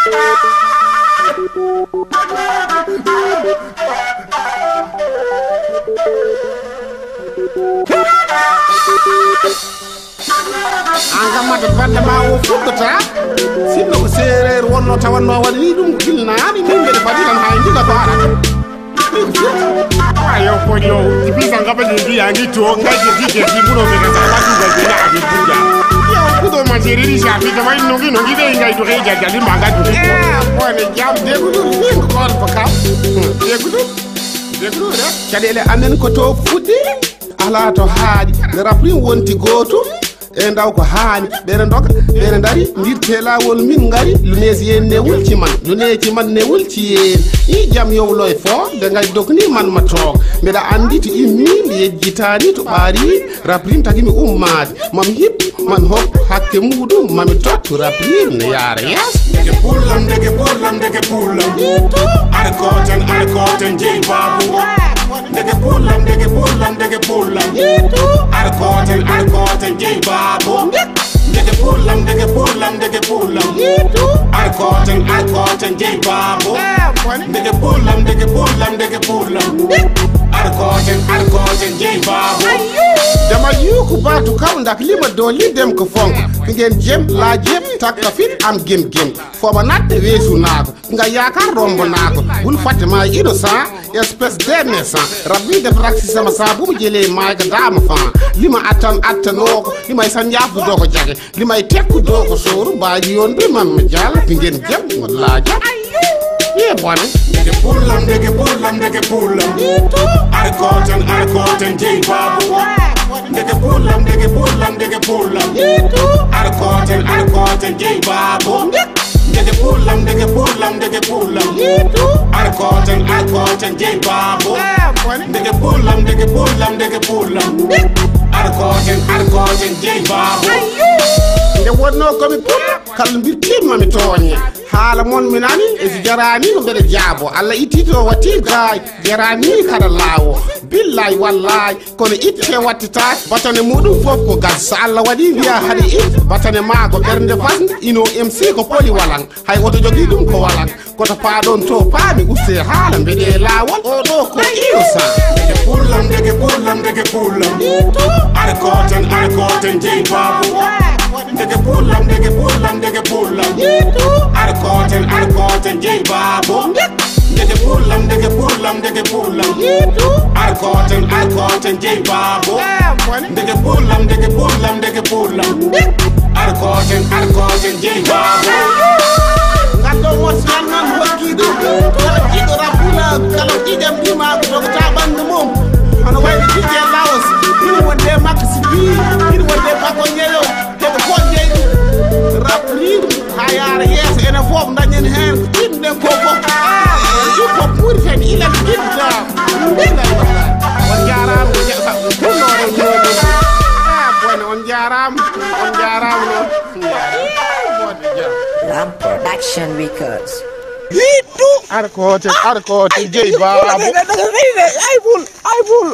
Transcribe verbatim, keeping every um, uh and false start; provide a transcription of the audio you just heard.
An kam mata bande ma o fuɗɗata. Sinno ko seereer wonno tawanno waɗani ɗum ko kilnaami min mbeɗa faɗi tan hay ndiga ko arata. Ayo ko yo tipi sanga ba ni biya ni to kai ke ti ke ti buro ke ka ba tu ga ni a bi buja. Yo kudo ma jeri ni sha fi da mai no gi no gi be ngai to ke ja ja ni ma ga tu. Ko ne jam de gudu ni ko ko ka. De gudu. De gudu re. Caɗeele amen ko to fuɗɗi. Alaa to haaɗi, nde rap rim wonti gootum, e ndaw ko haani, ɓeɗe ndoga, ɓeɗe ndari, mbirte laawol min ngari, luneesi en ne wulci man, luneesi man ne wulci en, i jam yowlo e fo, nde ngaddi dokni man ma toog, mbeɗa anndi to immi, mi yejjitaani to ɓaari, rap rim tagi mi ummaade, mami hip, man hop, hakke muɗum, mami tottu, rap rim ne yaara yeeso. Ndeke pullam, ndeke pullam, ndeke pullam. Arkoten, arkoten, jey baabu. Ndeke pullam, ndeke pullam, ndeke pullam. Arkoten, arkoten, jey baabu. Ndeke pullam, ndeke pullam, ndeke pullam. Arkoten, arkoten, jey baabu. Ndeke pullam, ndeke pullam, ndeke pullam. Arkoten, arkoten, jey baabu. Dama yuku batu kaw ndak lima do lidem ko fonk. Ngeen jem la jem takka fit am gem gem. Foma natte weesu naako. Nga yaakaar romb naa ko. Bul fàtte maa innocent, espèce de naissant. Rabbi def rak si sama saa bu mu jëlee maay ga daama fan. Li ma attan attanoo ko. Li may sa njaafu doo ko jage. Li may tekku doo ko sooru. Bàyyi yoon bi man ma jàll. Fi ngeen jëm laa jëm. Yee bone. Ndeke pullam, ndeke pullam, ndeke pullam. Arkoten, arkoten, jey baabu. Ndeke pullam, ndeke pullam, ndeke pullam. Arkoten, arkoten, jey baabu. Ndeke pullam, ndeke pullam, ndeke pullam. Arkoten, arkoten, jey baabu. Ndeke pullam, ndeke pullam, ndeke pullam. Arkoten, arkoten, jey baabu. Nde wonnoo ko mi pullo, kala mbirtiima mi tooñe. Haala mon mi nani, e si jaraani ko mbeɗa jaabo. Allah itti to watti gaay, jaraani kada laawo. Billaay wallaay, kono itte wattitaake, batane muɗum fof ko gas. So Allah waɗi mbiya haɗa itte, batane maa ko ɓernde fasnde, ino M C ko poli walan. Hay oto jogii ɗum ko walan. Koto paaɗon to paami uste haala mbeɗe laawol. O ɗo ko innocent. Ndeke pullam, ndeke pullam, ndeke pullam. Arkoten, arkoten, jey baabu. Ndeke pullam, ndeke pullam, ndeke pullam. Arkoten, arkoten, jey baabu. Ndeke pullam, ndeke pullam, ndeke pullam. Arkoten, arkoten, jey baabu. Ndeke pullam, ndeke pullam, ndeke pullam. Arkoten, arkoten, jey baabu. Ngal ɗo morso nan noon hokki ɗum. Kala jiɗɗo rap hula, kala jiɗam ndima, dogata ɓanndu mum. Hono wayno jiɗɗe Laos. Ina wonde makko si bii, ina wonde makko ñeyo. Heɓe ko jeyi rap rim ha yaara yeeso, enen fof dañen heen ko jiɗɗen ko fof. Hip hop Mauritanie, ilal jidda. On jaaraama ko jeɗɗa ɗum ɗo ɗon ɗo. Ah, bone, on jaaraama, on jaaraama noon. Lam Production Records. Arkote, arkote, jey baabo. Ay bul, ay bul.